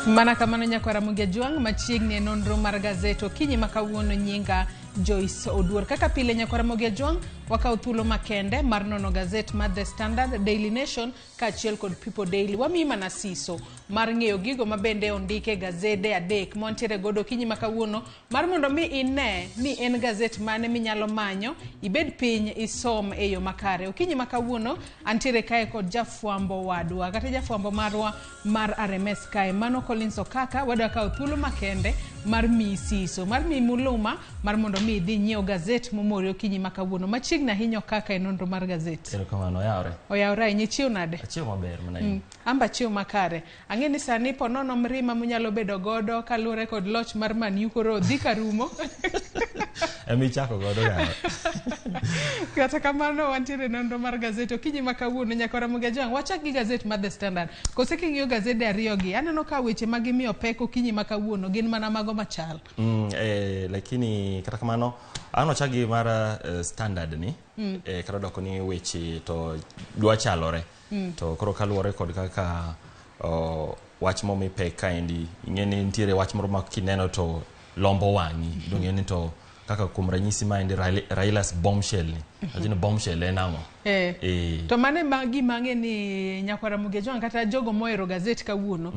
Mana kamano nyakwara Ramogi Ajwang' machiegni e nonro mar gazet okinyi ma kawuono nyinga Joyce Oduor. Kaka pile nyakwara Ramogi Ajwang' wakawo thuolo makende mar nono gazet mar The Standard, Daily Nation kaachiel kod People Daily. Wamiyi mana siso mar ng'eyo gigo ma bende ondik e gazede adek mwantiere godo okinyi ma kawuono mar mondo mi ine ni en gazet mane minyalo manyo ibed piny isom e yo makare. Okinyi ma kawuono antiere kae kod jafwambo wadwa kata jafwambo marwa mar RMS kae mano Collins Okaka wadwa kawo thuolo makende mar miyi siso mar miyi muluma mar mondo mi idhi nyiew gazet momori okinyi ma kawuono machiegni ahinya Okaka e nonro mar gazet. Erokamano, oyawore. Oyawore ahinya, ichiew nade? Achiew maber mana in. Amba achiew makare. Ang'e ni sani po nono mrima munyalo bedo godo kaluwore kod loch mar Man U koro dhi karumo. Ema ichako godo yawa. Kata kamano wantiere e nonro mar gazet okinyi ma kawuono nyaka Ramogi Ajwang' wachak gi gazet mar The Standard. Kose king'iyo gazede ariyo gi aneno ka weche ma gimiyo pek okinyi ma kawuono gin mana mago machal. Lakini kata kamano an wachak gi mar Standard ni kata doko ni weche to dwa chalore. To koro kaluwore kod kaka wach momi pek kaendi ing'e ni nitiere wach moro ma kineno to lombo wang'i idong' ni to kaka kuom ranyisi maendi Raila's bombshell ni awacho ni bombshell en ang'o? To mano ema gima ang'e ni nyakwar Ramogi Ajwang' kata jogo mohero gazet kawuono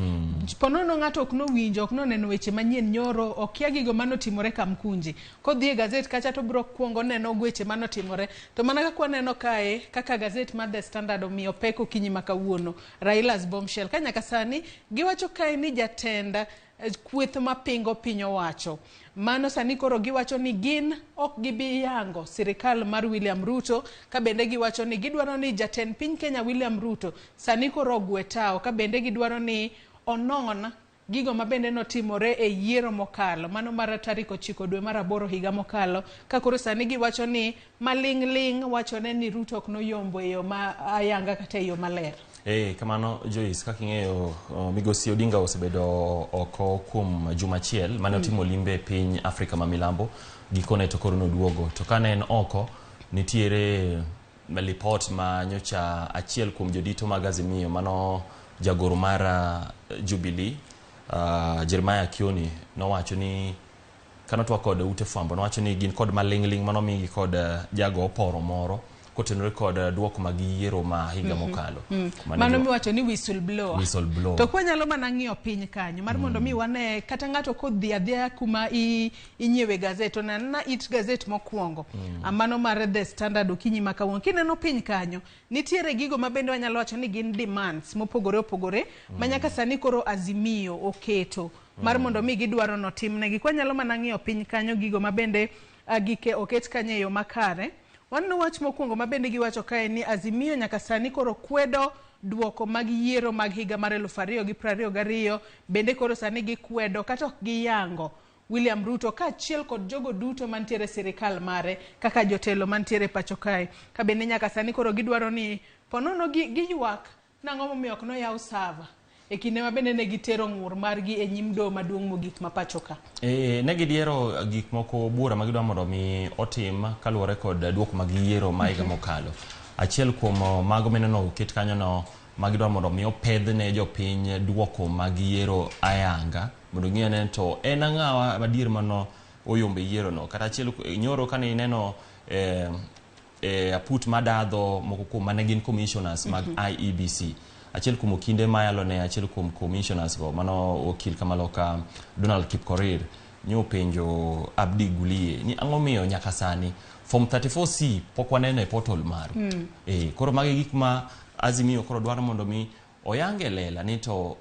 ponono ng'ato ok nowinjo ok noneno weche manyien nyoro okia gigo manotimore Kamkunji kodhi e gazet kacha to obiro kuongo neno weche manotimore to mana kaka waneno kae kaka gazet mar The Standard omiyo pek okinyi ma kawuono Raila's bombshell ka nyaka sani giwacho kae ni jatend kweth mapingo piny owacho mano sani koro giwacho ni gin ok gibi yango sirikal mar William Ruto ka bende giwacho ni gidwaro ni jatend piny Kenya William Ruto sani koro ogwe tawo ka bende gidwaro ni onon gigo ma bende notimore e yiero mokalo mano mar tarik 9 dwe mar 8 higa mokalo ka koro sani giwacho ni maling'ling' wachone ni Ruto ok noyombo e yo ma ayanga kata e yo maler. Kamano Joyce, kaka ing'eyo Migosi Odinga osebedo oko kuom juma achiel mane otimo limbe e piny Afrika ma milambo gikone to koro noduogo to kane en oko nitiere lipot ma nyocha achiel kuom jodito mag Azimio mano jagoro mar Jubilee Jeremiah Kioni nowacho ni kane otwak kod ute fwambo nowacho ni gin kod maling'ling' manomigi kod jago oporo moro kotenore kod duoko mag yiero ma higa mokalo. Mano miwacho ni whistle blower. Whistle blower. To kwanyalo mana ng'iyo piny kanyo mar mondo mi wane kata ng'ato kodhi adhiya kuma inyiewe gazet to nena it gazet mokwongo mano mar The Standard okinyi ma kawuono kineno piny kanyo nitiere gigo ma bende wanyalo wacho ni gin demands mopogore opogore ma nyaka sani koro Azimio oketo mar mondo mi gidwaro notimnegi. Kwanyalo mana ng'iyo piny kanyo gigo ma bende gike oket kanyo e yo makare. Waneno wach mokwongo ma bende giwacho kae ni Azimio nyaka sani koro kwedo duoko mag yiero mag higa mar 2022 bende koro sani gikwedo kata ok giyango William Ruto kaachiel kod jogo duto mantiere e sirikal mare kaka jotelo mantiere pacho kae. Ka bende nyaka sani koro gidwaro ni ponono giywak nang'o momiyo ok noyaw sava e kinde ma bende ne gitero ng'ur margi e nyim doho maduong' mogik ma pacho ka. Ne gidiero gik moko buora ma gidwa mondo mi otim kaluwore kod duoko mag yiero ma higa mokalo. Achiel kuom mago mineno oket kanyo no ma gidwa mondo mi opedh ne jopiny duoko mag yiero ayanga mondo ng'i ane to en ang'awa madier mano oyombo e yiero no. Kata achiel nyoro kane ineno aput madadho moko kuom mane gin commissioners mag IEBC. Achiel kuom okinde mayalo ne achiel kuom commissioners go mano okil kamaloka Donald Kipkorir nyo penjo Abdi Gulie ni ang'o miyo nyaka sani form 34C pok waneno e portal maru. Koro magi gik ma Azimio koro dwaro mondo mi oyange lela ni to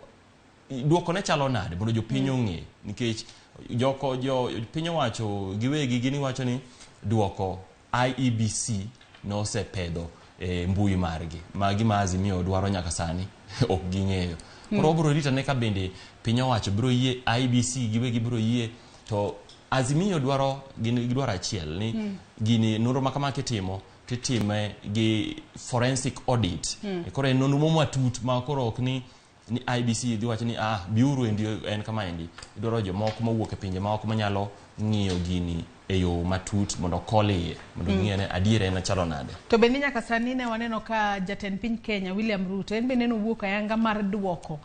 duoko ne chalo nade mondo jopiny ong'e nikech joko jo piny owacho giwegi gin wacho ni duoko IEBC nosepedho e mbui margi ma gima Azimio dwaro nyaka sani ok ging'eyo. Koro wabiro rito ane ka bende piny owacho biro yie IEBC giwegi biro yie to Azimio dwaro gin gidwaro achiel ni gini nonro ma kama kitimo titime gi forensic audit. Koro en nonro mo matut ma koro ok ni IEBC dhi wacho ni biuru endi en kama endi idwaro jomoko mowuok e pinje maoko manyalo ng'iyo gini e yo matut mondo okol iye mondo ging'e ni adier en chalo nade. To bende nyaka sani ne waneno ka jatend piny Kenya William Ruto en bende nowuok ayanga mar duoko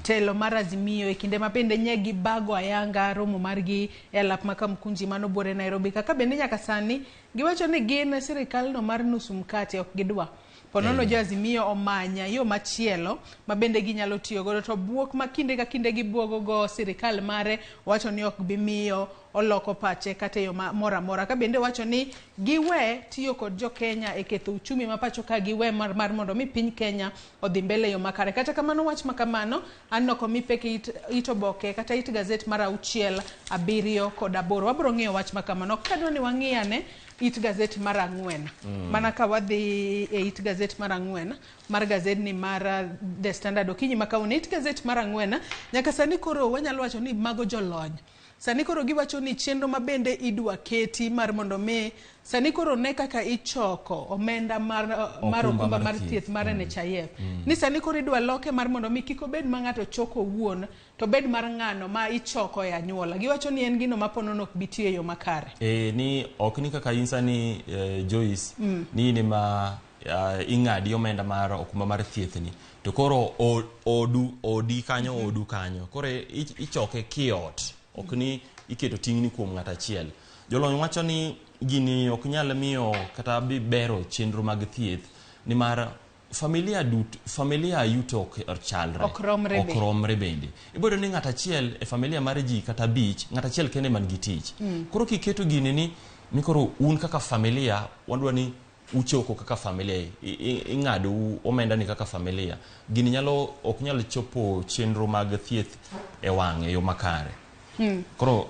telo mar Azimio e kinde ma bende nye gibago ayanga romo margi e alap ma Kamkunji manobuore Nairobi. Kaka bende nyaka sani giwacho ni gin sirikal no mar nusu mkate ok gidwa. Ponono jo Azimio omanya yo machielo ma bende ginyalo tiyo godo, to buok ma kinde ka kinde gibuogo go sirikal mare wacho ni ok bi miyo oloko pache kata e yo moro amora. Ka bende wacho ni giwe tiyo kod jo Kenya e ketho uchumi ma pacho ka, giwe mar mondo mi piny Kenya odhi mbele e yo makare. Kata kamano, wach ma kamano an ok omi pek it oboke kata it gazet mar 6, 7 kod 8. Wabiro ng'iyo wach ma kamano. Ok kadwa ni wang'i ane it gazet mar 4. Mana ka wadhi e it gazet mar 4 mar gazedni mar The Standard okinyi ma kawuono. It gazet mar 4 nyaka sani koro wanyalo wacho ni mago jolony. Sani koro giwacho ni chenro ma bende idwa keti mar mondo mi sani koro ne kaka ichoko omenda mar okumba okumba mar mar thieth. thieth mar NHIF. Ni sani koro idwa loke mar mondo mi kik obed ma ng'ato choko owuon, to bed mar ng'ano ma ichoko e anyuola. Giwacho ni en gino ma ponono ok bi tiyo e yo makare. E, ni ok ni kaka in sani Joyce ni in ema ing'adi omenda mar okumba mar thieth ni to koro odu odi kanyo odu kanyo koro ichoke kiot, ok ni iketo ting'ni kuom ng'at achiel. Jolony wacho ni gini ok nyal miyo kata bi bero chenro mag thieth nimar familia dut familia yuto ok chalre. Ok romre. Ok romre. Bende iboyudo ni ng'at achiel e familia mar ji kata 5, ng'at achiel kende man gi tich. Koro kiketo gini ni koro un kaka familia wadwa ni uchoko kaka familia, ing'ado omenda ni kaka familia, gini nyalo ok nyal chopo chenro mag thieth e wang'e e yo makare. Koro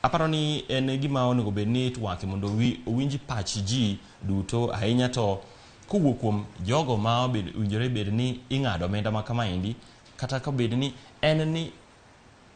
aparo ni en gima onego bed ni itwake mondo owinj pach ji duto ahinya, to kowuok kuom jogo ma owinjore bed ni ing'ado omenda ma kamaendi, kata ka bed ni en ni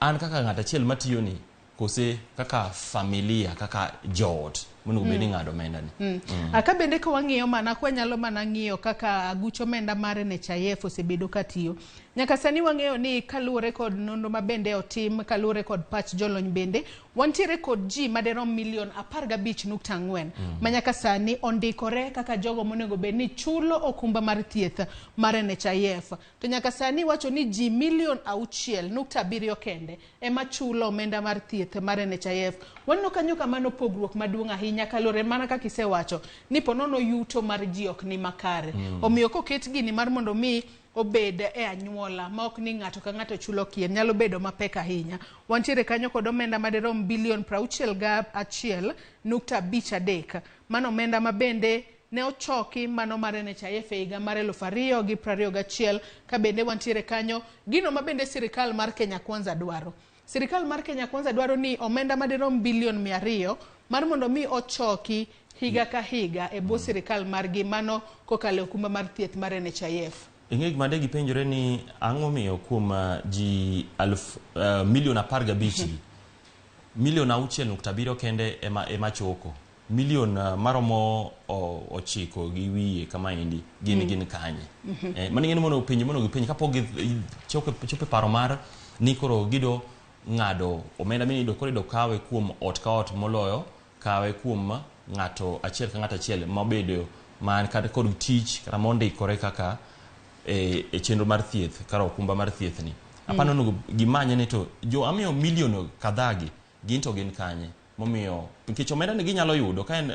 an kaka ng'at achiel matiyo ni kose kaka familia, kaka joot monego bed ni ing'ado omenda ni. Ka bende ka wang'iyo mana kwanyalo mana ng'iyo kaka aguch omenda mar NHIF osebedo katiyo nyaka sani, wang'eyo ni kaluwore kod nonro ma bende otim, kaluwore kod pach jolony, bende wantiere kod ji maderom milion 15.4 ma nyaka sani ondikore kaka jogo monego bed ni chulo okumba mar thieth mar NHIF, to nyaka sani wacho ni ji milion 6.7 kende ema chulo omenda mar thieth mar NHIF. Waneno kanyo kamano pogruok maduong' ahinya, kaluwore mana kaka isewacho ni ponono yuto mar ji ok ni makare. Omiyo koket gini mar mondo mi obed e anyuola ma ok ni ng'ato ka ng'ato chulo kien, nyalo bedo mapek ahinya. Wantiere kanyo kod omenda madirom bilion 61.53. Mano omenda ma bende ne ochoki mano mar NHIF e higa mar 2021. Ka bende wantiere kanyo gino ma bende sirikal mar Kenya Kwanza dwaro. Sirikal mar Kenya Kwanza dwaro ni omenda madirom bilion 200 mar mondo mi ochoki higa ka higa e bwo sirikal margi, mano kokalo e okumba mar thieth mar NHIF. Ing'e gima de gipenjore ni ang'o miyo kuom ji aluf milion 15 gi, milion 6.7 kende ema choko, milion maromo 9 gi wiye kamaendi gin kanye? Mano ing'e ni mondo penjo mondo gipenj kapok gichopo chopo e paro mar ni koro gido ng'ado omenda miyudo, koro ido kawe kuom ot ka ot moloyo kawe kuom ng'ato achiel ka ng'ato achiel mabedo man kata kod tich kata mondikore kaka e chenro mar thieth kar okumba mar thieth ni. Apano onego gimanye ni to jo amiyo milion kadhaa gi gin to gin kanye, momiyo nikech omenda ni ginyalo yudo ka en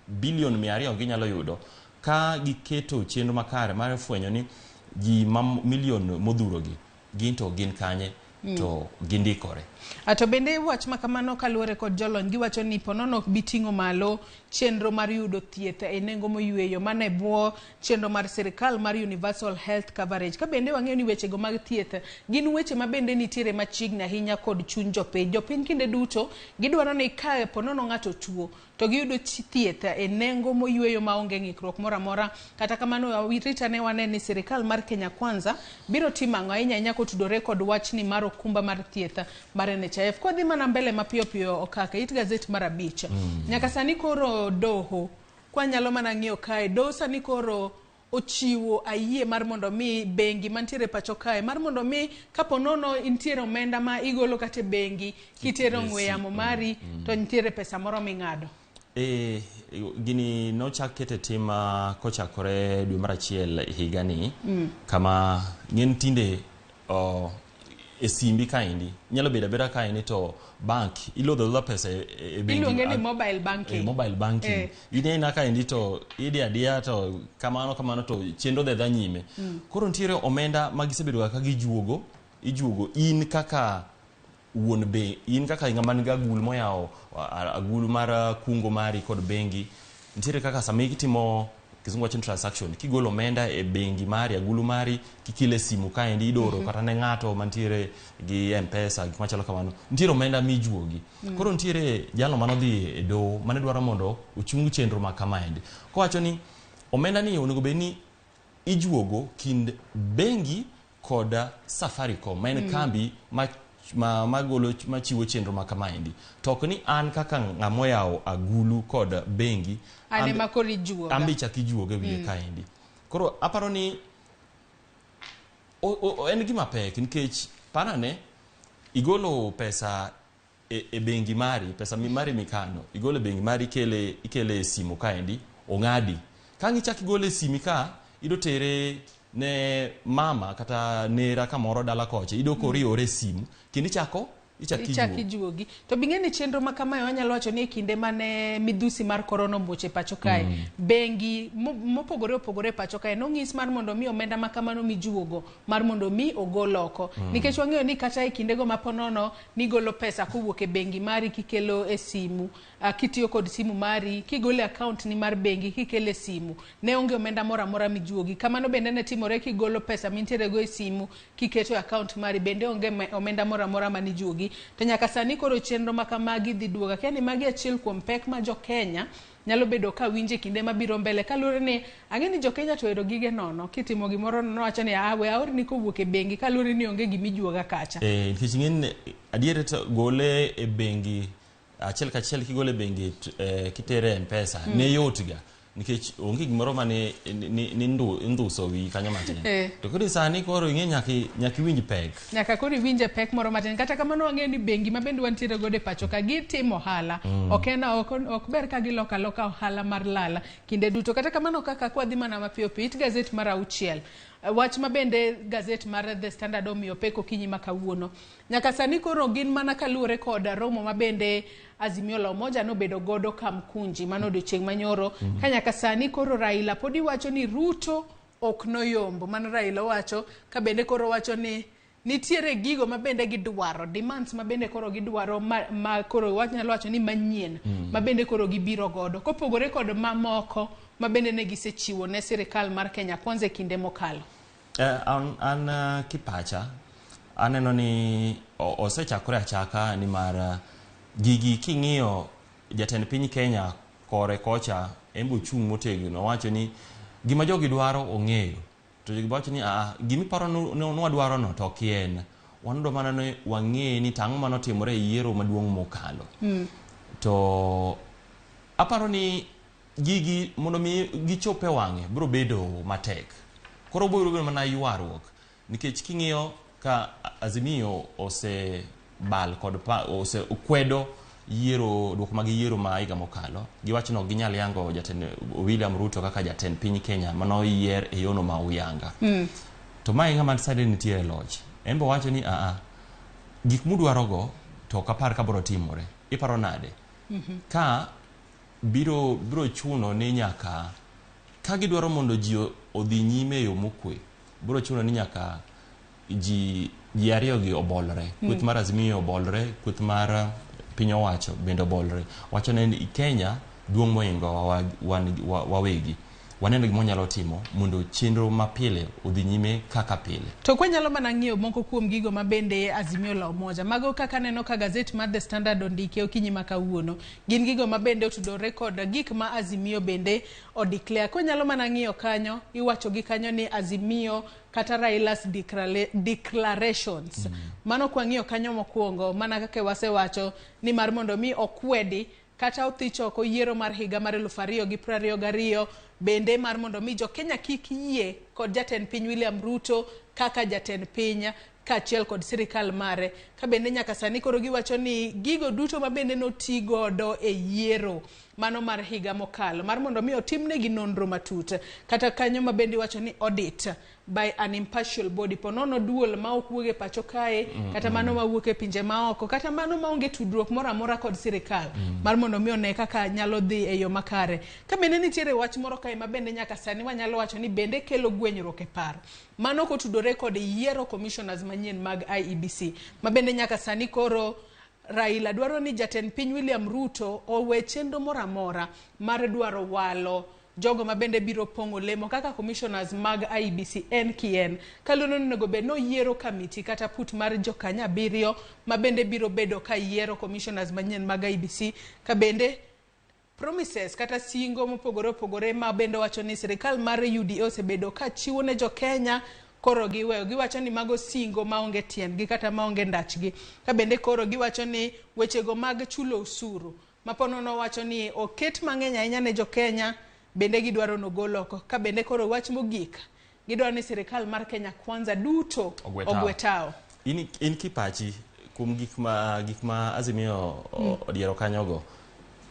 bilion 200 ginyalo yudo ka giketo chenro makare mar fwenyo ni ji ma milion modhuro gi gin to gin kanye to gindikore. To bende wach ma kamano kaluwore kod jolony, giwacho ni ponono ok bi ting'o malo chenro mar yudo thieth e nengo moyweyo mana e bwo chenro mar sirikal mar Universal Health Coverage. Ka bende wang'eyo ni wechego mag thieth gin weche ma bende nitiere machiegni ahinya kod chuny jopiny. Jopiny kinde duto gidwaro ni ka ponono ng'ato tuo to giyudo thieth e nengo moyweyo maonge ng'ikruok moro amora. Kata kamano, rit ane wane ni sirikal mar Kenya Kwanza biro timo ang'o ahinya ahinya kotudore kod wachni mar okumba mar thieth mar NHIF. Kwadhi mana mbele mapiyo piyo okaka it gazet mar 5. Nyaka sani koro doho kwanyalo mana ng'iyo kae, doho sani koro ochiwo ayie mar mondo mi bengi mantiere pacho kae mar mondo mi kapo nono nitiere omenda ma igolo kata e bengi kitero ong'we yamo mari to nitiere pesa moro ming'ado. Gini nochak kete tim kochakore dwe mar achiel higani kama ng'en tinde e simbi kaendi nyalo bedo abeda kaendi to bank ilodho alodha pesa e bengi. Iluonge ni mobile banking. Mobile banking. Inena kaendi to idhi adiya to kamano kamano to chenro dhi adhiya nyime. Koro nitiere omenda ma gisebedo ka gijuogo, ijuogo in kaka wuon be in kaka ng'ama nigi agulu moyawo agulu mar kungo mari kod bengi. Nitiere kaka sama itimo kizungu wacho ni transaction, kigolo omenda e bengi mari, agulu mari, kikile simu kaendi idoro kata ne ng'ato mantiere gi M-Pesa, gik machalo kamano, nitiere omenda mijuogi. Koro nitiere jalno manodhi e doho mane dwaro mondo ochung chenro ma kamaendi, kowacho ni omenda ni onego bed ni ijuogo kind bengi kod Safaricom ma en kambi ma machiwo chenro ma kamaendi, to ok ni an kaka ng'ama oyawo agulu kod bengi an ema koro ijuoga. An be ichak ijuoga e wiye kaendi. Koro aparo ni en gima pek nikech parane igolo pesa e bengi mari, pesa mari mikano igolo e bengi mari, ikele e simu kaendi ong'adi. Ka ang' ichak igole e simi ka ido tere ne mama kata nera kamoro dala kocha, iyudo koro iore e simu kendo ichako ichak ichak ijuogo. Ijuogi. To bing'e ni chenro ma kamae wanyalo wacho ni e kinde mane midhusi mar korona omuoch e pacho kae, bengi mopogore opogore e pacho kae nong'is mar mondo mi omenda ma kamano mijuogo mar mondo mi ogol oko, nikech wang'eyo ni kata e kindego ma ponono nigolo pesa kowuok e bengi mari kikelo e simu, kitiyo kod simu mari kigolo e account ni mar bengi kikelo e simu, ne onge omenda moro amora mijuogi. Kamano bende ne timore kigolo pesa mintiere go e simu kiketo e account mari, bende onge omenda moro amora manijuogi. To nyaka sani koro chenro ma kamagi dhi duogo. Akia ni magi achiel kuom pek ma jo Kenya nyalo bedo ka winjo e kinde mabiro mbele, kaluwore ni ang'e ni jo Kenya to ohero gige nono. Kitimo gimoro nono wacho ni we aorni kowuok e bengi, kaluwore ni onge gimijuoga kacha. Nikech ing'eni adier to gole e bengi achiel kachiel, kigole e bengi kitere e M-Pesa ne yot ga nikech onge gimoro mane ni indhuso wiyi kanyo matin. To koro sani koro ing'e nyaka iwinj pek. Nyaka koro iwinje pek moro matin. Kata kamano wang'eyo ni bengi ma bende wantiere godo e pacho ka gitimo ohala. Ok en ok ber ka giloko aloka ohala mar lala kinde duto. Kata kamano kaka kwadhi mana mapiyo piyo, it gazet mar 6, wach ma bende gazet mar The Standard omiyo pek okinyi ma kawuono. Nyaka sani koro gin mana kaluwore kod romo ma bende Azimio la Umoja nobedo godo Kamkunji mano odiochieng' manyoro. Ka nyaka sani koro Raila podi wacho ni Ruto ok noyombo. Mano Raila owacho, ka bende koro wacho ni nitiere gigo ma bende gidwaro, demands ma bende koro gidwaro ma koro wanyalo wacho ni manyien ma bende koro gibiro godo kopogore kod mamoko ma bende ne gisechiwo ne sirikal mar Kenya Kwanza e kinde mokalo. An kipacha aneno ni osechakore achaka ni mar gigi king'iyo jatend piny Kenya kore kocha en be ochung' motegno owacho ni gima jogi dwaro ong'eyo, to jogi wacho ni gimiparo ni wadwaro no to ok en wan dwa mana ni wang'e ni tang'o manotimore e yiero maduong' mokalo. To aparo ni gigi mondo mi gichop e wang'e biro bedo matek. Koro biro bedo mana ywaruok nikech king'iyo ka Azimio osebal kod osekwedo yiero duoko mag yiero ma higa mokalo, giwacho ni ok ginyal yango jatend William Ruto kaka jatend piny Kenya manoyier e yono ma uyanga. To mae ng'ama sani nitie e loch, en be owacho ni gik mudwarogo to ok apar ka biro timore. Iparo nade? Ka biro chuno ni nyaka ka gidwaro mondo ji odhi nyime e yo mokwe, biro chuno ni nyaka ji ariyo gi obolre. Kweth mar Azimio obolre, kweth mar piny owacho bende obolre. Wacho ni Kenya duong' mohingo wawegi. Waneno gima wanyalo timo mondo chenro mapile odhi nyime kaka pile. To kwanyalo mana ng'iyo moko kuom gigo ma bende Azimio la Umoja. Mago kaka neno ka gazet mar The Standard ondike okinyi ma kawuono. Gin gigo ma bende otudore kod gik ma Azimio bende odeclare. Kwanyalo mana ng'iyo kanyo, iwacho gi kanyo ni Azimio kata Raila's declarations. Mano kwang'iyo kanyo mokwongo, mana kaka wasewacho ni mar mondo mi okwedi kata othich oko yiero mar higa mar 2022, bende mar mondo mi jo-Kenya kik yie kod jatend piny William Ruto kaka jatend piny kaachiel kod sirikal mare. Ka bende nyaka sani koro giwacho ni gigo duto ma bende noti godo e yiero mano mar higa mokalo mar mondo mi otimnegi nonro matut, kata kanyo ma bende iwacho ni audit by an impartial body, ponono duol ma ok wuog e pacho kae, kata mano mawuok e pinje maoko, kata mano maonge tudruok moro amora kod sirikal, mar mondo mi one kaka nyalo dhi e yo makare. Ka bende nitiere wach moro kae ma bende nyaka sani wanyalo wacho ni bende kelo gwenyruok e paro, mano kotudore kod yiero commissioners manyien mag IEBC, ma bende nyaka sani koro Raila dwaro ni jatend piny William Ruto owe chenro moro amora mar dwaro walo jogo ma bende biro pong'o lemo kaka commissioners mag IEBC en kien. Kaluwore ni onego bed ni oyiero kamiti kata put mar jokanyo 7 ma bende biro bedo ka yiero commissioners manyien mag IEBC, ka bende promises kata singo mopogore opogore ma bende wacho ni sirikal mar UDA osebedo ka chiwo ne jo-Kenya, koro giweyo. Giwacho ni mago singo maonge tiendgi kata maonge ndachgi. Ka bende koro giwacho ni wechego mag chulo osuru ma ponono wacho ni oket mang'eny ahinya ne jo-Kenya, bende gidwaro nogol oko. Ka bende koro wach mogik, gidwaro ni sirikal mar Kenya Kwanza duto ogwe tao. In kipachi kuom gik ma Azimio odiero kanyogo,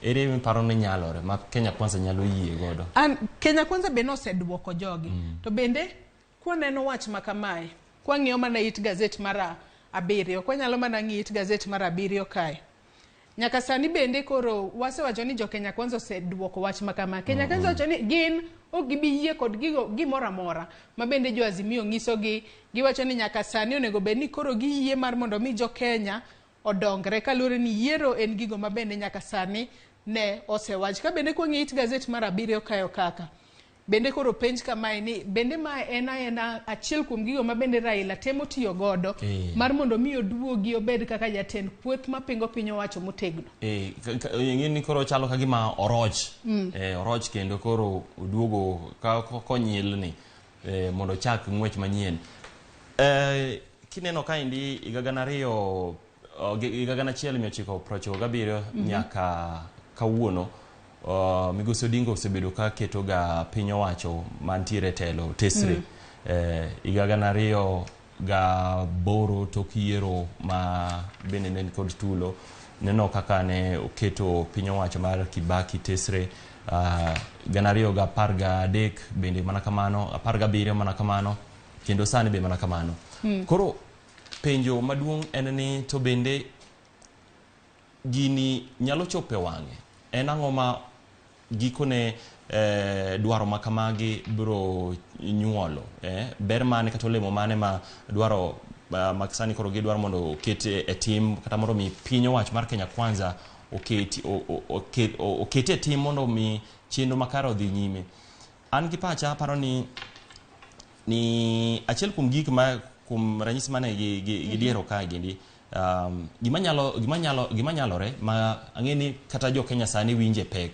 ere miparo ni nyalore ma Kenya Kwanza nyalo yie godo? An Kenya Kwanza be noseduoko jogi. To bende kwaneno wach ma kamae, kwang'iyo mana it gazet mar 7, kwanyalo mana ng'iyo it gazet mar 7 kae. Nyaka sani bende koro wasewacho ni jo Kenya Kwanza oseduoko wach ma kama. Kenya Kwanza wacho ni gin ok gibi yie kod gigo gimoro amora ma bende jo Azimio nyisogi. Giwacho ni nyaka sani onego bed ni koro giyie mar mondo mi jo Kenya odongre, kaluwore ni yiero en gigo ma bende nyaka sani ne osewach. Ka bende kwang'iyo it gazet mar 7 kayo kaka bende koro penj kamae ni bende mae en aena achiel kuom gigo ma bende Raila temo tiyo godo mar mondo mi oduogi obed kaka jatend kweth mapingo piny owacho motegno. Ing'e ni koro chalo ka gima oroch. Oroch kendo koro oduogo ka konyilni mondo ochak ng'wech manyien. Kineno kaendi higa 2000, higa 1997 nyaka kawuono, Migosi Odinga osebedo ka keto ga piny owacho mantiere telo tesre. Higa 2008 tok yiero ma bende ne kod tulo, neno kaka ne oketo piny owacho mar Kibaki tesre. 2013 bende mana kamano, 17 mana kamano, kendo sani be mana kamano. Koro penjo maduong' en ni to bende gini nyalo chopo e wang'e? En ang'o ma gikone dwaro ma kamagi biro nyuolo? Ber mane kata olemo mane ma dwaro ma sani koro gidwaro mondo oket e tim, kata mondo mi piny owacho mar Kenya Kwanza oket e tim mondo mi chenro makare odhi nyime? An gi pacha aparo ni achiel kuom gik ma kuom ranyisi mane gidiero kae gendi, gima nyalore ma ang'e ni kata jo Kenya sani winje pek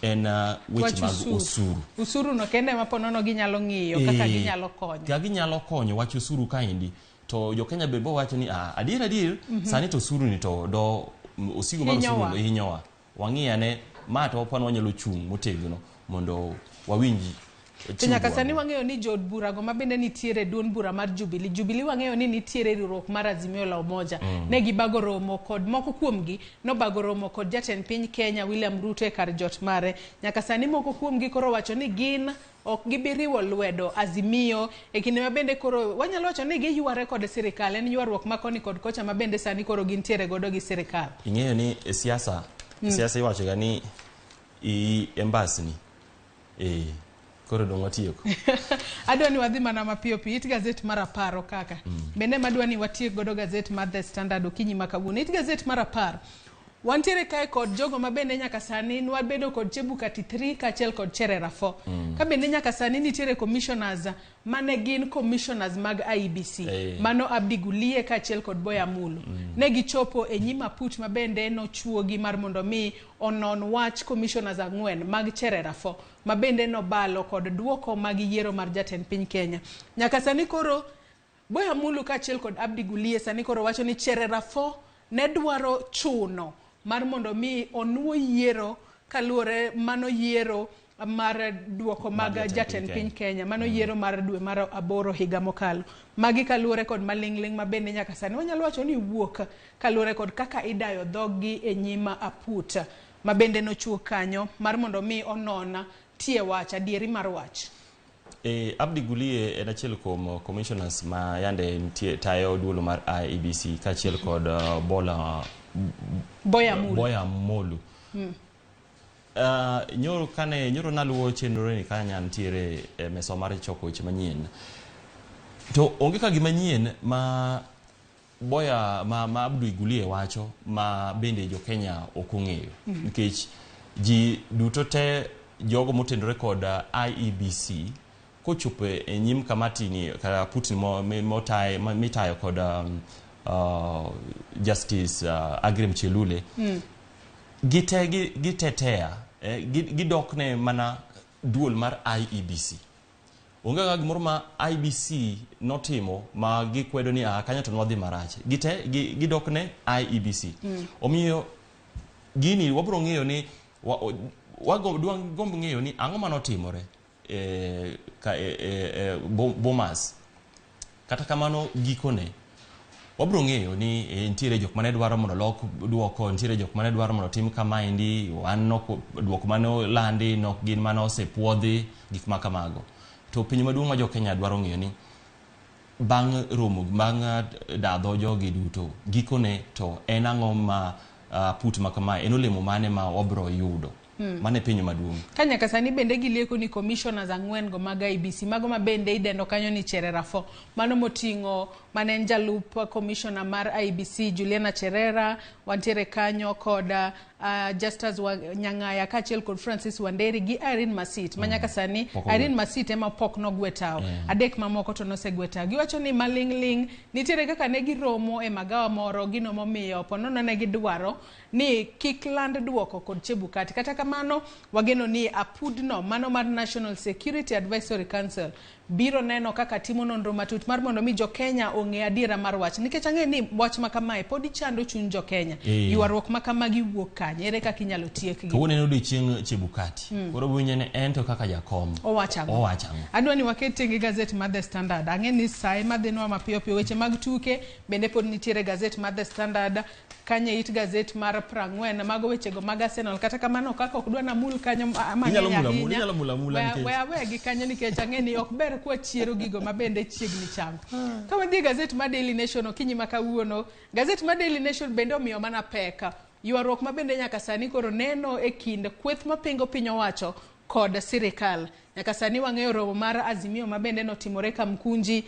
en weche mag osuru. Osuru no kende ma ponono ginyalo ng'iyo kaka ginyalo konyo. Kaka ginyalo konyo wach osuru kaendi, to jo Kenya be bo wacho ni adier sani to osuru ni to do osigo mar osuru hinyowa. Wang'i ane ma to wapani wanyalo chung' motegno mondo wawinji. To nyaka sani wang'eyo ni jood burago ma bende nitiere duond bura mar Jubilee. Jubilee wang'eyo ni nitiere riwruok mar Azimio la Umoja. Ne gibago romo kod moko kuomgi nobago romo kod jatend piny Kenya William Ruto e kar jot mare. Nyaka sani moko kuomgi koro wacho ni gin ok gibi riwo lwedo Azimio e kinde ma bende koro wanyalo wacho ni giyware kod sirikal. En ywaruok ma koni kod kocha ma bende sani koro gintiere godo gi sirikal. Ing'eyo ni e siasa, siasa iwacho ga ni i embasni. Koro dong' watieko. Adwa ni wadhi mana mapiyo piyo. It gazet mar 10 kaka. Bende madwa ni watiek godo gazet mar The Standard okinyi ma kawuono. It gazet mar 10. Wantiere kae kod jogo ma bende nyaka sani nwabedo kod Chebukati 3 kaachiel kod Cherera 4. Ka bende nyaka sani nitiere commissioners mane gin commissioners mag IEBC. Mano Abdi Gulie kaachiel kod Boya Mulu. Ne gichopo e nyim aput ma bende nochuogi mar mondo mi onon wach commissioners 4 mag Cherera 4 ma bende nobalo kod duoko mag yiero mar jatend piny Kenya. Nyaka sani koro Boya Mulu kaachiel kod Abdi Gulie sani koro wacho ni Cherera 4 ne dwaro chuno mar mondo mi onuo yiero kaluwore mano yiero mar duoko mag jatend piny Kenya mano yiero mar dwe mar 8 higa mokalo. Magi kaluwore kod maling'ling' ma bende nyaka sani wanyalo wacho ni wuok kaluwore kod kaka idayo dhoggi e nyima aput ma bende nochwo kanyo mar mondo mi onona tie wach adieri mar wach. Abdi Gulie en achiel kuom commissioners ma yande nitie tayo duolo mar IEBC kaachiel kod Boya Molu. Nyoro kane nyoro naluwo chenro ni kanya nitiere e mesa mar choko weche manyien. To onge ka gima nyien ma Boya ma Abdi Gulie wacho ma bende jo Kenya ok ong'eyo. Nikech ji duto te jogo motenore kod IEBC kochopo e nyim kamati ni kata Putin mitayo kod Justice Aggrey Mchelule gitetea gidokne mana duol mar IEBC. Onge kaka gimoro ma IEBC notimo ma gikwedo ni kanyo to nwadhi marach. Gidokne IEBC. Omiyo gini wabiro ng'eyo ni wagombo ng'eyo ni ang'o manotimore Bomas. Kata kamano gikone wabiro ng'eyo ni nitiere jok mane dwaro mondo lok duoko, nitiere jok mane dwaro mondo tim kamaendi, wan nok duoko mane olandi nok gin mane osepuodhi, gik ma kamago. To piny maduong' ma jo Kenya dwaro ng'eyo ni bang' romo, bang' dadho jogi duto, gikone to en ang'o ma put ma kamae, en olemo mane ma wabiro yudo. Mane piny maduong'. Ka nyaka sani bende gilieko ni commissioners 4 go mag IEBC, mago ma bende idendo kanyo ni Cherera 4. Mano moting'o mane en jalup commissioner mar IEBC Juliana Cherera, wantiere kanyo kod Justus Nyang'aya kaachiel kod Francis Wanderi gi Irene Masit. Ma nyaka sani Irene Masit ema pok nogwe tao. 3 mamoko to nosegwe tao. Giwacho ni maling'ling' nitiere kaka ne giromo e magawa moro, gino momiyo ponono ne gidwaro ni kik land duoko kod Chebukati. Kata kamano wageno ni apudno mano mar National Security Advisory Council biro neno kaka timo nonro matut mar mondo mi jo Kenya ong'e adiera mar wach. Nikech ang'e ni wach ma kamae pod chando chuny jo Kenya. Ywaruok ma kamagi wuok kanye? Ere kaka inyalo tiekgi? Kawuono en odiechieng' Chebukati. Koro winjo ni en to kaka jakom. Owacho ang'o? Adwa ni waket tenge gazet mar The Standard. Ang'e ni sae madhinwa mapiyo piyo weche mag tuke bende pod nitiere gazet mar The Standard. Kanye it gazet mar 40 mago wechego mag Arsenal. Kata kamano kaka ok dwa namul kanyo mang'eny ahinya. Inyalo mula mula nikech we awegi kanyo nikech ang'e ni ok ber kwa chiero gigo ma bende chiegni chango. Ka wadhi e gazet mar Daily Nation okinyi ma kawuono, gazet mar Daily Nation bende omiyo mana pek. Ywaruok ma bende nyaka sani koro neno e kind kweth mapingo piny owacho kod sirikal. Nyaka sani wang'eyo romo mar Azimio ma bende notimore Kamkunji.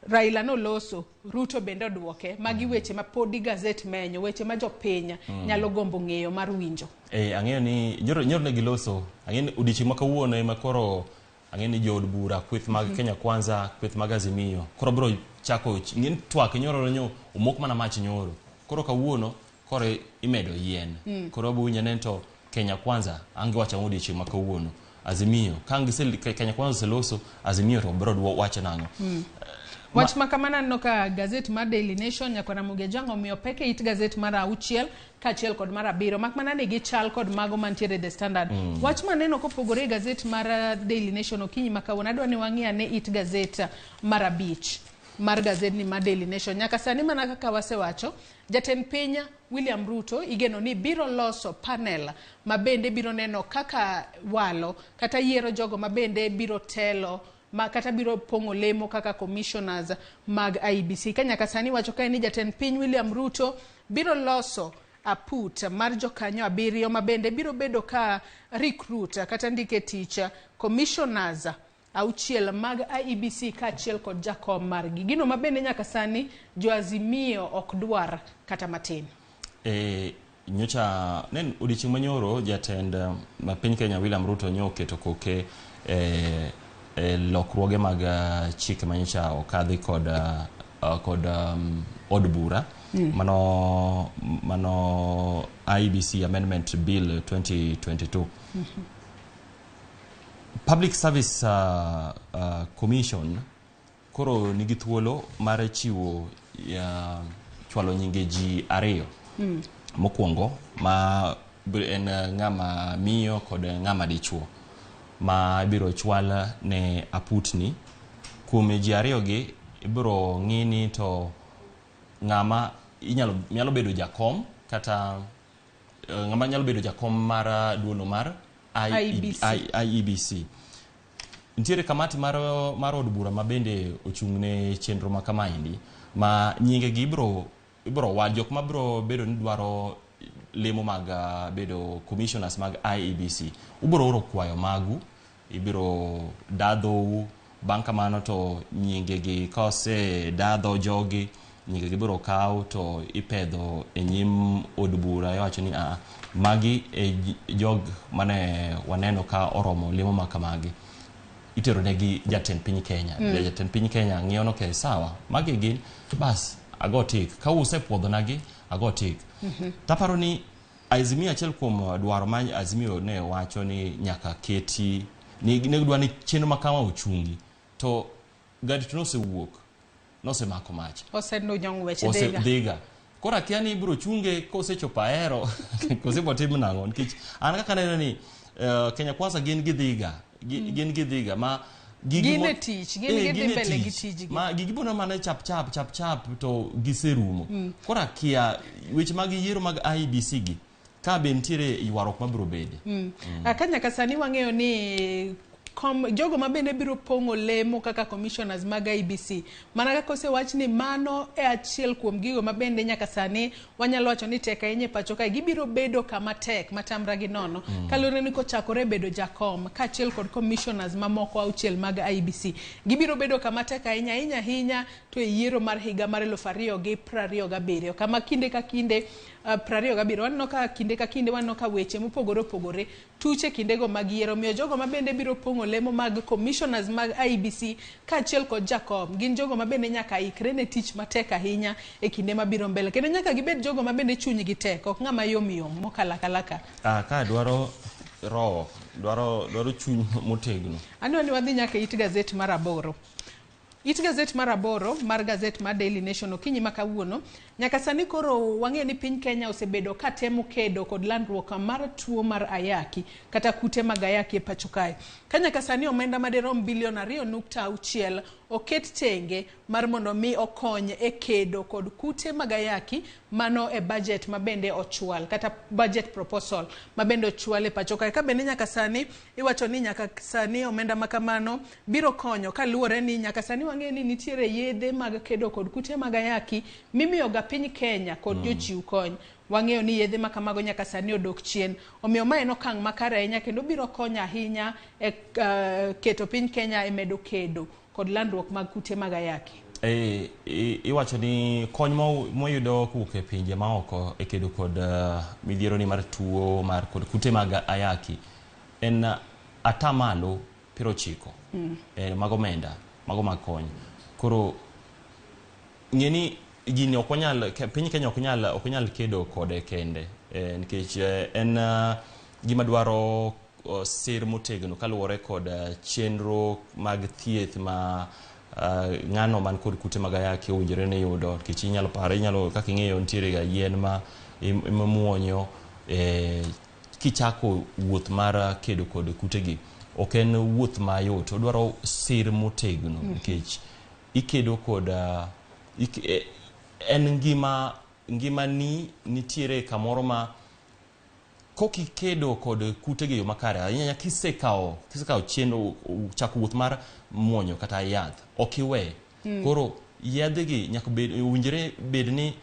Raila noloso, Ruto bende oduoke. Magi weche ma podi gazet menyo, weche ma jopiny nyalo gombo ng'eyo mar winjo. Ang'eyo ni nyoro ne giloso, ang'eyo ni odiechieng' ma kawuono ema koro ang'eyo ni jood bura, kweth mag Kenya Kwanza, kweth mag Azimio, koro biro chako ng'en twak nyoro nyo omok mana mach nyoro. Koro kawuono koro imedo yien. Koro wabiro winjo to Kenya Kwanza angi wacho ang'o odiechieng' ma kawuono. Azimio, ka Kenya Kwanza oseloso, Azimio to biro wacho nang'o. Wach ma kamano aneno ka gazet mar Daily Nation nyaka Ramogi Ajwang' omiyo pek e it gazet mar 6 kaachiel kod mar 7 mak mana ni gichal kod mago mantiere The Standard. Wach maneno kopogore e gazet mar Daily Nation okinyi ma kawuono, adwa ni wang'i ane it gazet mar 5 mar gazetni mar Daily Nation. Nyaka sani mana kaka wasewacho, jatend piny William Ruto igeno ni biro loso panel ma bende biro neno kaka walo kata yiero jogo ma bende biro telo ma kata biro pong'o lemo kaka commissioners mag IEBC. Ka nyaka sani wacho kae ni jatend piny William Ruto biro loso aput mar jokanyo 7 ma bende biro bedo ka recruit kata ndike tich commissioners 6 mag IEBC kaachiel kod jakom margi. Gino ma bende nyaka sani jo Azimio ok dwar kata matin. Nyocha nen odiechieng' manyoro jatend ma piny Kenya William Ruto nyo oketo koke lokruoge mag chike manyocha okadhi kod od bura mano IEBC Amendment Bill 2022. Public Service Commission koro nigi thuolo mar chiwo chwalo nyinge ji 2. Mokwongo ma en ng'ama miyo kod ng'ama dichuo ma ibiro chwal ne aputni. Kuom ji ariyo gi ibiro ng'i ni to ng'ama nyalo bedo jakom kata ng'ama nyalo bedo jakom mar duolo mar IEBC. IEBC. Nitiere kamati mar od bura ma bende ochung' ne chenro ma kamaendi ma nyinge gi ibiro wa jok mabiro bedo ni dwaro lemo mag bedo commissioners mag IEBC. Ubiro oro kwayo magu, ibiro dadhou, bang' kamano to nyinge gi kose dadho jogi, nyinge gi biro kaw to ipedho e nyim od bura iwacho ni magi e jog mane waneno ka oromo lemo ma kamagi. Itero negi jatend piny Kenya. Jatend piny Kenya ng'iyo no ke sawa, magi gin bas ago tik. Ka usepuodhonagi ago tik. Taparo ni Azimio achiel kuom dwaro ma Azimio ne wacho ni nyaka keti ni ne gidwa ni chenro ma kama ochungi to gari to nosewuok nosemako mach Osedonjo ng'wech dhiga. Dhiga. Koro akia ni ibiro chunge kosechopo Ahero kose botim nang'o nikech an kaka aneno ni Kenya Kwanza gin gi dhiga gin gi dhiga ma gin e tich, gin gidhi mbele gi tijgi. Ma gigi bono mana chap chap chap chap to giserumo. Koro akia weche mag yiero mag IEBC gi ka be nitiere ywaruok mabiro bede. Ka nyaka sani wang'eyo ni jogo ma bende biro pong'o lemo kaka commissioners mag IEBC mana kaka osewach ni mano e achiel kuom gigo ma bende nyaka sani wanyalo wacho ni tek ahinya e pacho kae, gibiro bedo kama tek matamra gi nono kaluwore ni kochakore bedo jakom kaachiel kod commissioners mamoko auchiel mag IEBC gibiro bedo kama tek ahinya ahinya ahinya to e yiero mar higa mar 2027 kama kinde ka kinde 27 waneno ka kinde ka kinde waneno ka weche mopogore opogore tuche kindego mag yiero miyo jogo ma bende biro pong'o lemo mag commissioners mag IEBC kaachiel kod jakom gin jogo ma bende nyaka ikre ne tich matek ahinya e kinde mabiro mbele kendo nyaka gibed jogo ma bende chunygi tek ok ng'ama yom yom mokalakalaka. Ka dwaro roho, dwaro chuny motegno. Aneno ni wadhi nyaka it gazet mar 8. It gazet mar 8 mar gazet mar Daily Nation okinyi ma kawuono nyaka sani koro wang'eyo ni piny Kenya osebedo ka temo kedo kod landruok mar tuo mar ayaki kata kute mag ayaki e pacho kae. Ka nyaka sani omenda madirom bilion 2.6 oket tenge mar mondo mi okony e kedo kod kute mag ayaki mano e budget ma bende ochwal kata budget proposal ma bende ochwal e pacho kae. Ka bende nyaka sani iwacho ni nyaka sani omenda ma kamano biro konyo kaluwore ni nyaka sani wang'eyo ni nitiere yedhe mag kedo kod kute mag ayaki mimiyo ga piny Kenya kod jochiw kony. Wang'eyo ni yedhe ma kamago nyaka sani odok chien, omiyo ma en okang' makare ahinya kendo biro konyo ahinya e keto piny Kenya e medo kedo kod landruok mag kute mag ayaki. Iwacho ni kony moyudo kowuok e pinje maoko e kedo kod midhiero ni mar tuo mar kod kute mag ayaki en atamalo 90 mag omenda mago mag kony. Koro ng'e ni gini ok wanyal, piny Kenya ok nyal kedo kode kende nikech en gima dwaro sir motegno kaluwore kod chenro mag thieth ma ng'ano man kod kute mag ayaki owinjore ni yudo nikech inyalo paro inyalo kaka ing'eyo nitiere ga yien ma imuonyo kichako wuoth mar kedo kod kutegi ok en wuoth mayot, odwaro sir motegno nikech ikedo kod en ngimani nitiere kamoro ma kokikedo kod kutegi e yo makare ahinya kisekawo chenro chako wuoth mar muonyo kata yath ok iwe. Koro yedhegi nyaka bed owinjore bed ni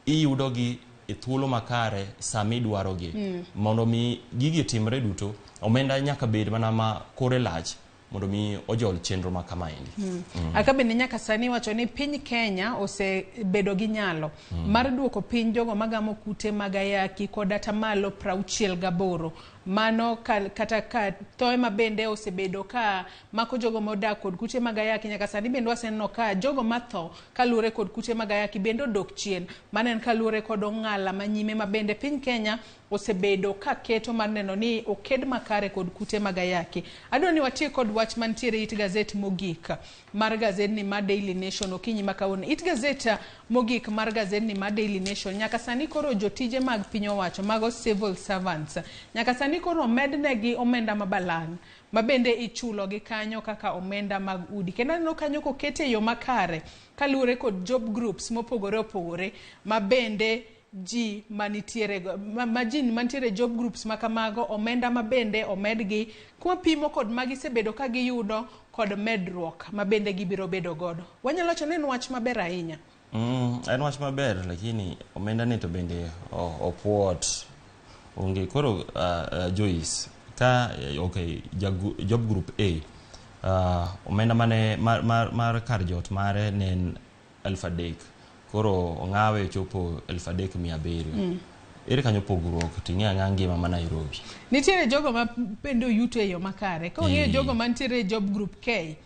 iyudogi e thuolo makare sama idwarogi mondo mi gigi timre duto omenda nyaka bed mana ma kore lach mondo mi ojol chenro ma kamaendi. Aka bende nyaka sani wacho ni piny Kenya osebedo gi nyalo mar duoko piny jogo magamo kute mag ayaki kod atamalo 68 Mano kata ka thoe ma bende osebedo ka mako jogo modak kod kute mag ayaki nyaka sani bende waseneno ka jogo matho kaluwore kod kute mag ayaki bende odok chien. Mano en kaluwore kod ong'ala manyime ma bende piny Kenya osebedo ka keto mar neno ni oked makare kod kute mag ayaki. Adwa ni watiek kod wach mantiere it gazet mogik mar gazedni mar Daily Nation okinyi ma kawuono. It gazet mogik mar gazedni mar Daily Nation nyaka sani koro jotije mag piny owacho mago civil servants nyaka sani koro omednegi omenda ma balang' ma bende ichulo gi kanyo kaka omenda mag udi. Kendo aneno kanyo kokete e yo makare kaluwore kod job groups mopogore opogore ma bende ji manitiere ma ji mantiere job groups ma kamago omenda ma bende omedgi kwapimo kod magisebedo ka giyudo kod medruok ma bende gibiro bedo godo. Wanyalo wacho ni en wach maber ahinya. En wach maber lakini omenda ni to bende opuot onge koro Joyce ka okay job group A omenda mane mar kar jot mare ne en 3,000 koro ong'awe chopo 3,700. Ere kanyo pogruok ting'e ang'a ngima ma Nairobi. Nitiere jogo ma bende oyuto e yo makare. Ka ong'eyo jogo mantiere e job group K,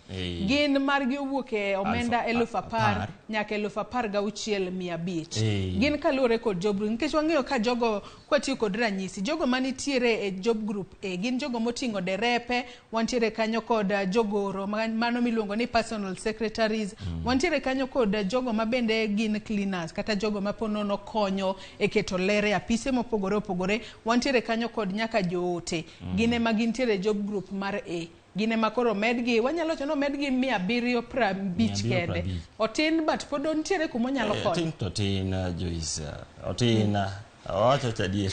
gin margi owuok e omenda 10,000 nyaka 16,500. Gin kaluwore kod job group. Nikech wang'eyo ka jogo kwatiyo kod ranyisi, jogo manitiere e job group A gin jogo moting'o derepe, wantiere kanyo kod jogoro, mano miluongo ni personal secretaries, wantiere kanyo kod jogo ma bende gin cleaners, kata jogo ma ponono konyo e keto ler e apise mopogore opogore, wantiere kanyo kod nyaka joote. Gin ema gintiere job group mar A. Gin ema koro medgi, wanyalo wacho ni omedgi 750 kende. Otin but pod nitiere kuma onyalo konyo. Otin to tin, Joyce. Otin. Owacho adier.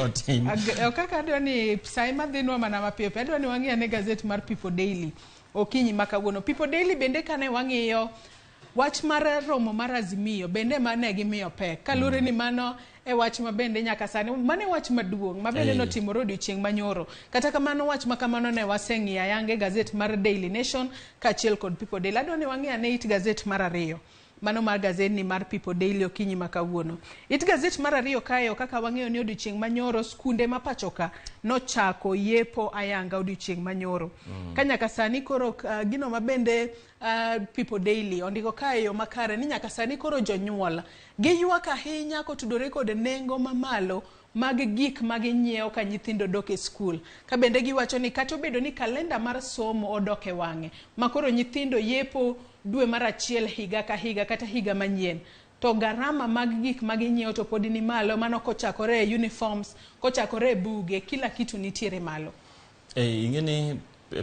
Otin. Kaka adwa ni sai madhinwa mana mapiyo piyo, adwa ni wang'i ane gazet mar People Daily okinyi ma kawuono. People Daily bende kane wang'iyo wach mar romo mar Azimio bende mane gimiyo pek. Kaluwore ni mano e wach ma bende nyaka sani, mano e wach maduong' ma bende notimore odiochieng' manyoro. Kata kamano wach ma kamano ne waseng'iyo ayanga e gazet mar Daily Nation kaachiel kod People Daily. Adwa ni wang'i ane it gazet mar ariyo. Mano mar gazet ni mar People Daily okinyi ma kawuono. It gazet mar ariyo kae kaka wang'eyo ni odiochieng' manyoro skunde ma pacho ka nochako yepo ayanga odiochieng' manyoro. Ka nyaka sani koro gino ma bende People Daily ondiko kae yo makare ni nyaka sani koro jonyuol giywak ahinya kotudore kod nengo mamalo mag gik ma ginyiewo ka nyithindo dok e skul. Ka bende giwacho ni kata obedo ni kalenda mar somo odok e wang'e, ma koro nyithindo yepo dwe mar achiel higa ka higa kata higa manyien, to garama mag gik ma ginyiewo to pod ni malo, mano kochakore e uniforms, kochakore e buge, kila kitu nitiere malo. Ing'e ni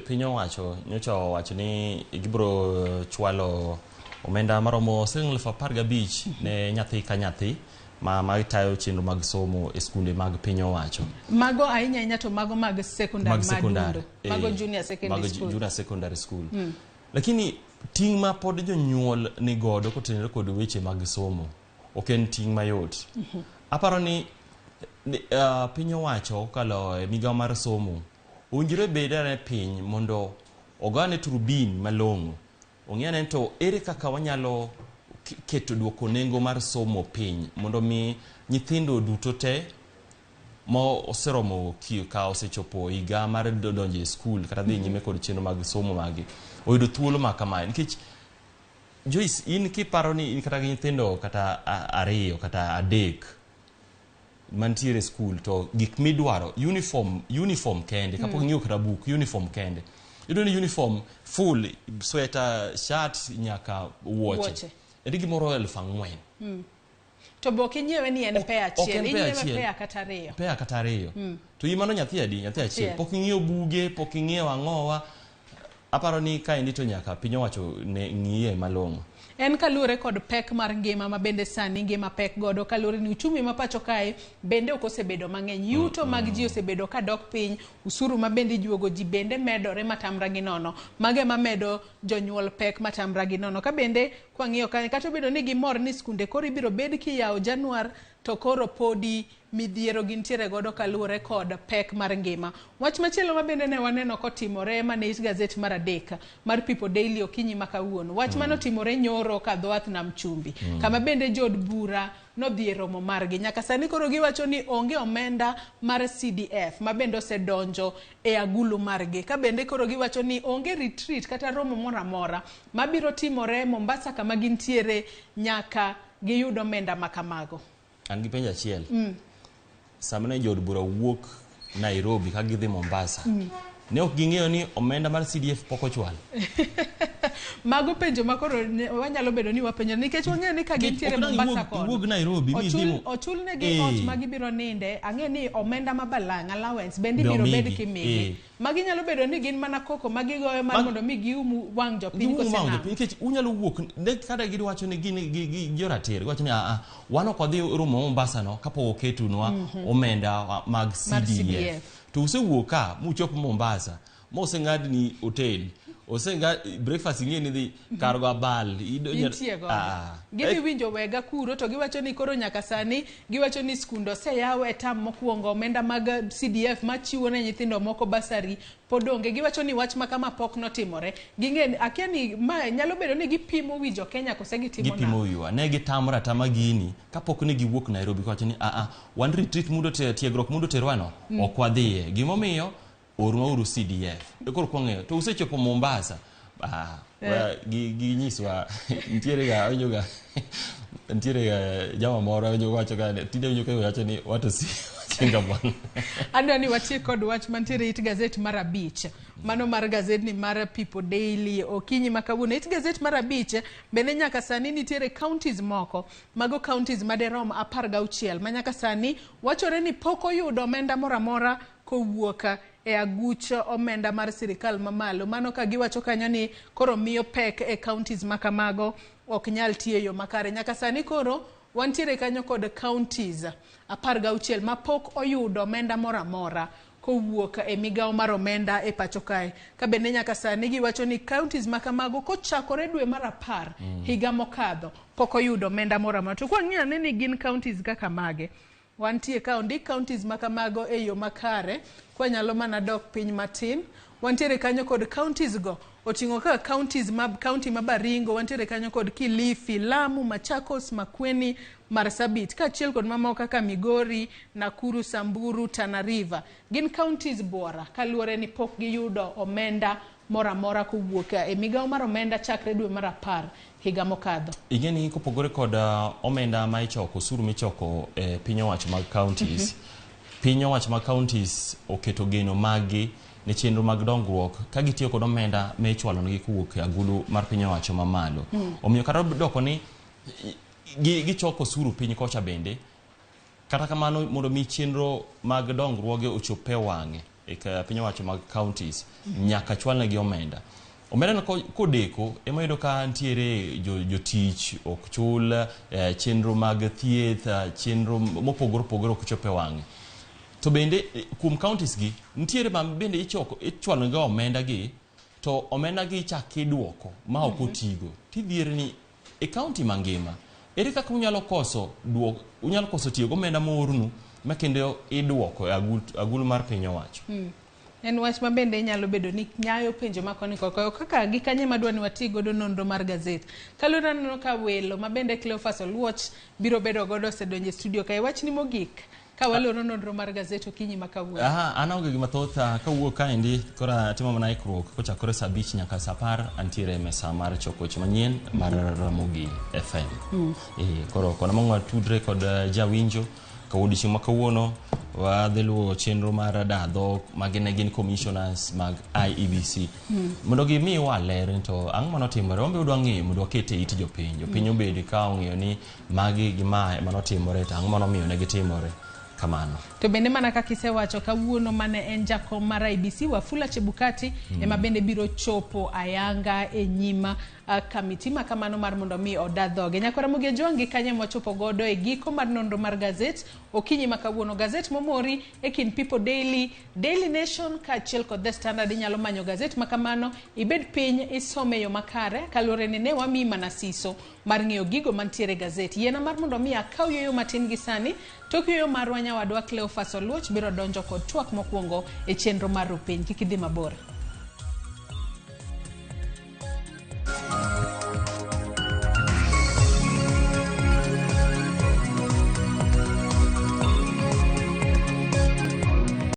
piny owacho nyocha owacho ni gibiro chwalo omenda maromo siling 15,000 ne nyathi ka nyathi ma tayo chenro mag somo e skunde mag piny owacho. Mago ahinya ahinya to mago mag sekondar madundo, mago junior secondary school. Junior secondary school. Lakini ting' ma pod jonyuol ni godo kotenore kod weche mag somo ok en ting' mayot. Aparo ni piny owacho kokalo e migawo mar somo owinjore bed ane piny mondo ogane turbin malong'o. Ong'e ane to ere kaka wanyalo keto duoko nengo mar somo piny mondo mi nyithindo duto te ma oseromo ka osechopo higa mar donjo e skul kata dhi nyime kod chenro mag somo magi oyudo thuolo ma kamae. Nikech Joyce, in kiparo ni in kata gi nyithindo kata ariyo kata adek mantiere e skul to gik midwaro uniform kende kapok ing'iyo kata buk, uniform kende iyudo ni uniform full sweater, shirt nyaka wuoche en gimoro 4,000. To be ok inyiewe ni en pea achiel, inyiewe pea kata ariyo. Pea kata ariyo. To in mano nyathi adi? Nyathi achiel. Pok ing'iyo buge, pok ing'iyo ang'owa. Aparo ni kaendi to nyaka piny owacho ne ng'iye malong'o. En kaluwore kod pek mar ngima ma bende sani ngima pek godo, kaluwore ni uchumi ma pacho kae bende ok osebedo mang'eny. Yuto mag ji osebedo ka dok piny, usuru ma bende ijuogo ji bende medore matamra gi nono. Mago ema medo jonyuol pek matamra gi nono. Ka bende kwang'iyo kanyo, kata obedo ni gimor ni skunde koro ibiro bed kiyawo Januar, to koro podi midhiero gintiere godo kaluwore kod pek mar ngima. Wach machielo ma bende ne waneno kotimore mane it gazet mar adek mar People Daily okinyi ma kawuono. Wach mane otimore nyoro ka dho wath Nam Chumbi, kama bende jood bura nodhi e romo margi. Nyaka sani koro giwacho ni onge omenda mar CDF ma bende osedonjo e agulu margi. Ka bende koro giwacho ni onge retreat kata romo moro amora mabiro timore Mombasa kama gintiere nyaka giyud omenda ma kamago. An gi penjo achiel. Sama ne jood bura wuok Nairobi ka gidhi Mombasa, ne ok ging'eyo ni omenda mar CDF pok ochwal? Mago penjo ma koro wanyalo bedo ni wapenjo nikech wang'eyo ni ka gintiere Ok dang' Mombasa iwuog- iwuog Nairobi mi idhi ochul negi ot ma gibiro ninde. Ang'e ni omenda ma balang' allowance bende Be ibiro bed omigi, kimigi. Magi nyalo bedo ni gin mana koko ma gigoyo mar mondo mi gium wang' jopiny Giwuo kose ma nang'o? jopiny, nikech unyalo wuok ne kata giwacho ni gin gi joratiro, giwacho ni aa, wan ok wadhi romo Mombasa no kapok oketunwa omenda mag Mar CDF. CDF. To usewuok ka muchop Mombasa moseng'adni hotel, oseng'ad breakfast, ing'e ni dhi kar go abal idonjo. Intie godo. Ah. Gidhi winjo wega kuro to giwacho ni koro nyaka sani giwacho ni skunde oseyaw e tam mokwongo, omenda mag CDF machiwo ne nyithindo moko basari pod onge. Giwacho ni wach ma kama pok notimore. Ging'e akia ni ma nyalo bedo ni gipimo wi jo Kenya kose gitimo Gipimo nang'o? wiwa ne gitamre atama gini kapok ne giwuok Nairobi kawacho ni aa, wan retreat mundo tiegruok mundo terwano ok wadhiye, gimomiyo ornwauru CDF e koro kwang'eyo to usechopo Mombasa. Ah, ginyiswa nitiere ga awinjo ga nitiere ga jama moro awinjo wacho ga tinde awinjo ka wacho ni watu si wajinga bwana. Adwa ni watiek kod wach mantiere it gazet mar 5, mano mar gazetni mar People Daily okinyi ma kawuono. It gazet mar 5 bende nyaka sani nitiere counties moko, mago counties maderom 16 ma nyaka sani wachore ni pok oyudo omenda moro amora kowuok e aguch omenda mar sirikal mamalo. Mano ka giwacho kanyo ni koro miyo pek e counties ma kamago ok nyal tiyo e yo makare. Nyaka sani koro wantiere kanyo kod counties 16 ma pok oyudo omenda moro amora kowuok e migawo mar omenda e pacho kae. Ka bende nyaka sani giwacho ni counties ma kamago kochakore dwe mar 10 higa mokadho pok oyudo omenda moro amora. To kwang'iyo ane ni gin counties kaka mage, wantie ka ondik counties ma kamago e yo makare, kwanyalo mana dok piny matin. Wantiere kanyo kod counties go oting'o kaka counties ma county ma Baringo, wantiere kanyo kod Kilifi, Lamu, Machakos, Makueni, Marsabit, kaachiel kod mamoko kaka Migori, Nakuru, Samburu, Tana River. Gin counties buora kaluwore ni pok giyudo omenda moro amora kowuok e migawo mar omenda chakre dwe mar 10 higa mokadho. Ing'e ni kopogore kod omenda ma ichoko, osuru michoko e piny owacho mag counties, piny owacho mag counties oketo geno maggi ne chenro mag dongruok ka gitiyo kod omenda ma ichwalo negi kowuok e agulu mar piny owacho mamalo. Omiyo kata doko ni gichoko osuru piny kocha bende, kata kamano mondo mi chenro mag dongruoge ochop e wang'e e piny owacho mag counties, nyaka chwalnegi omenda. Omenda no kodeko ema yudo ka nitiere jotich ok chul, chenro mag thieth, chenro mopogore opogore ok chop e wang'e. To bende kuom counties gi nitiere ma bende ichoko ichwalo negi omenda gi, to omenda gi ichak iduoko ma ok otigo. Tidhier ni e county mangima ere kaka unyalo koso duok, unyalo koso tiyo gi omenda moornu ma kendo iduoko e agulu mar piny owacho. En wach ma bende inyalo bedo ni nyayo penjo ma koni kod kaka gi kanye madwa ni wati godo nonro mar gazet. Kaluwore aneno ka welo ma bende Cleophas Oluoch biro bedo godo osedonjo e studio kae. Wachni mogik ka waloro nonro mar gazet okinyi ma kawuono. Aha, an aonge gima thoth kawuok kaendi koro atimo mana ikruok kochakore saa 5 nyaka saa 10 antiere e mesa mar choko weche manyien mar Ramogi FM. Koro kona mang'wa tudre kod jawinjo ka odiochieng' ma kawuono wadhi luwo chenro mar dadho magi ne gin commissioners mag IEBC mondo gimiwa ler ni to ang'o manotimore. Wan be wadwa ng'eyo mondo waket e it jopiny, jopiny obed ka ong'eyo ni magi gi ma emanotimore to ang'o manomiyo ne gitimore kamano. To bende mana kaka isewacho kawuono mane en jakom mar IEBC Wafula Chebukati ema bende biro chopo ayanga e nyima kamiti ma kamano mar mondo mi oda dhoge. Nyakwara Ramogi Ojwang' gi kanye mwachopo godo e giko mar nonro mar gazet okinyi ma kawuono. Gazet momori e kind People Daily, Daily Nation kaachiel kod The Standard. Inyalo manyo gazet ma kamano, ibed piny isome e yo makare kaluwore ni ne wamiyi mana siso mar ng'eyo gigo mantiere e gazet. Yiena mar mondo mi akaw yueyo matin gi sani. Tok yueyo marwa nyawadwa Cleophas Oluoch biro donjo kod twak mokwongo e chenro mar Rupiny. Kik idhi mabor.